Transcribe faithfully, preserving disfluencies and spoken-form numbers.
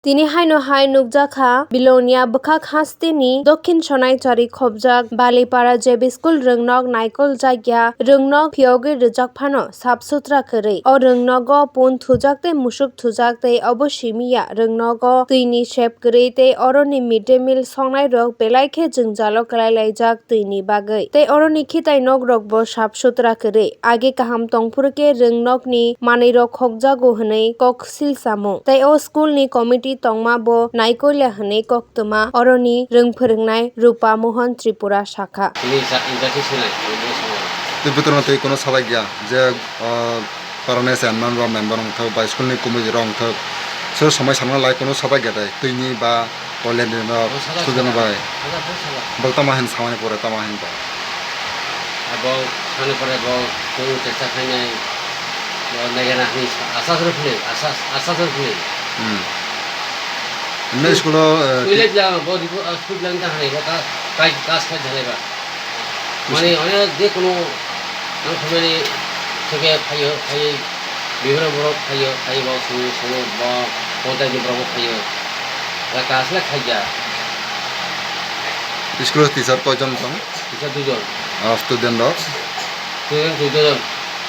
Tini haino hai nukjakha, Bilonia bwkhak hasteni Dokhin Sonaichari khobjak Balipara J B School rwngnok naikol jakya rwngnok phiyogwi rwjak phano sap sutra kwrwi. O rwngnogo pun thujak tei musuk thujak tei obo simiya rwngnogo twini sep kwrwi tei oroni mid day meal songnai rok belai khe jwngjalo kwlai laijak twini bagwi tei oroni khitai nok rok bo sap sutra kwrwi. Age kaham tongphuru khe rwngnokni manwi rok khokjago hwnwi kok silsamung tei o school ni committee tongma bo naikolya hwnwi koktwma oroni rwng phwrwngnai Rupa Mohan Tripura sakha. Tini ja-, injustice hinai, ang bo sango. Tei bwtwrwno tei kono sajak ya je, ah, parani chairman rok member wngthok bai school ni committee rok wngthok. So somai samna lai kono sajak ya dai twini ba Polythene rok, oh, sala, student sala. Bai. Sala, sala, sala. Bo tamo hin samani pore, tamo hin ba. Abo samani pore bo chwng chesta khainai, bo naigena hwnwi asa soro phunwi, asa, asa soro phunwi. Hmm. Himne school o, eh, school ti- life lang, bo ribu, ah, school lang ta hanai, bo ka, kai, kas kai hanai ba. Mane, onek je kono ang khamani theke phaio, phai bibra borok phaio, phai bo sungo, sungo bo ponchayat ni borok bo phaio. Ya kas le khaija. School o teacher koijon tong? Teacher duijon. Ah, student rok? Student duijon.